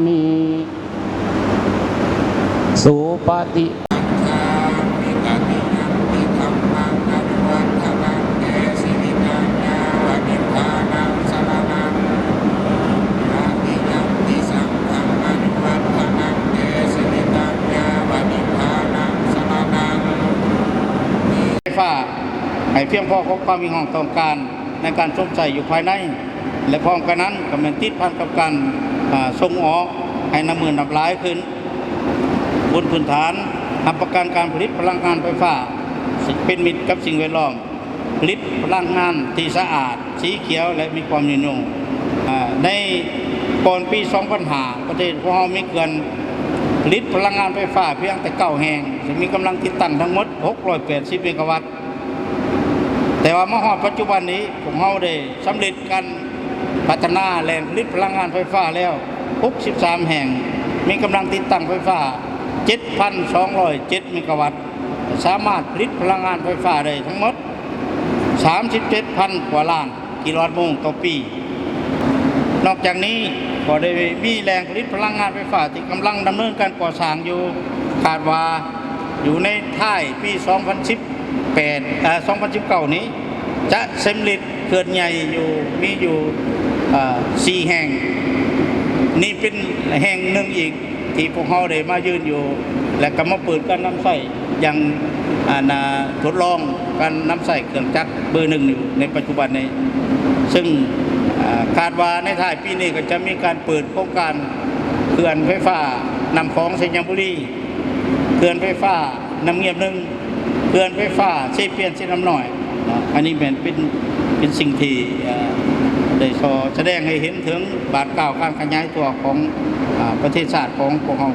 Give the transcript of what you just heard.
ມີ ສຸປະຕິ ໄຟຟ້າໃຫ້ພຽງພໍກັບຄວາມຮຽກຮ້ອງຕ້ອງການໃນການຊົມໃຊ້ຢູ່ພາຍໃນ ແລະ ພ້ອມກັນນັ້ນກໍແມ່ນຕິດພັນກັບການ ອາ ສົ່ງອອກໃຫ້ນັບມື້ນັບຫຼາຍຂຶ້ນ ບົນພື້ນຖານຮັບປະກັນການຜະລິດພະລັງງານໄຟຟ້າເປັນມິດກັບສິ່ງແວດລ້ອມ, ຜະລິດພະລັງງານທີ່ສະອາດ, ສີຂຽວ ແລະ ມີຄວາມຍືນຍົງ. ອາ ໃນກ່ອນປີສອງພັນຫ້າ ປະເທດພວກເຮົາມີເຂື່ອນຜະລິດພະລັງງານໄຟຟ້າພຽງແຕ່ເກົ້າແຫ່ງ ຊຶ່ງມີກຳລັງຕິດຕັ້ງທັງໝົດຫົກຮ້ອຍແປດສິບເມກາວັດ. ແຕ່ວ່າມາຮອດປັດຈຸບັນນີ້ ພວກເຮົາໄດ້ສຳເລັດການພັດທະນາແຫຼ່ງຜະລິດພະລັງງານໄຟຟ້າແລ້ວຫົກສິບສາມແຫ່ງ, ມີກຳລັງຕິດຕັ້ງໄຟຟ້າເຈັດພັນສອງຮ້ອຍເຈັດເມກາວັດ, ສາມາດຜະລິດພະລັງງານໄຟຟ້າໄດ້ທັງໝົດສາມສິບເຈັດພັນກວ່າລ້ານກິໂລວັດໂມງຕໍ່ປີ. ນອກຈາກນີ້ກໍໄດ້ມີແຫຼ່ງຜະລິດພະລັງງານໄຟຟ້າທີ່ກຳລັງດຳເນີນການກໍ່ສ້າງຢູ່, ຄາດວ່າ ຢູ່ໃນທ້າຍປີສອງພັນສິບແປດ ເອີ ສອງພັນສິບເກົ້ານີ້ ຈະສຳເລັດເຂື່ອນໃຫຍ່ຢູ່ ມີຢູ່ ເອີ ສີ່ແຫ່ງ. ນີ້ເປັນແຫ່ງໜຶ່ງອີກທີ່ພວກເຮົາໄດ້ມາຢືນຢູ່ ແລະ ກໍມາເປີດການນຳໃຊ້ຢ່າງ ອັນ ທົດລອງການນຳໃຊ້ເຄື່ອງຈັກເບີໜຶ່ງຢູ່ໃນປັດຈຸບັນນີ້ ຊຶ່ງ ເອີ ຄາດວ່າໃນທ້າຍປີນີ້ກໍຈະມີການເປີດໂຄງການເຂື່ອນໄຟຟ້ານ້ຳຂອງໄຊຍະບູລີ, ເຂື່ອນໄຟຟ້າ ນ້ຳງຽມໜຶ່ງ, ເຂື່ອນໄຟຟ້າເຊປຽນເຊນ້ຳນ້ອຍເນາະ. ອັນນີ້ແມ່ນເປັນ ເປັນສິ່ງທີ່ ເອີ ໄດ້ສໍ້ສະແດງໃຫ້ເຫັນເຖິງບາດກ້າວການຂະຫຍາຍຕົວຂອງ ອາ ປະເທດຊາດຂອງພວກເຮົາ.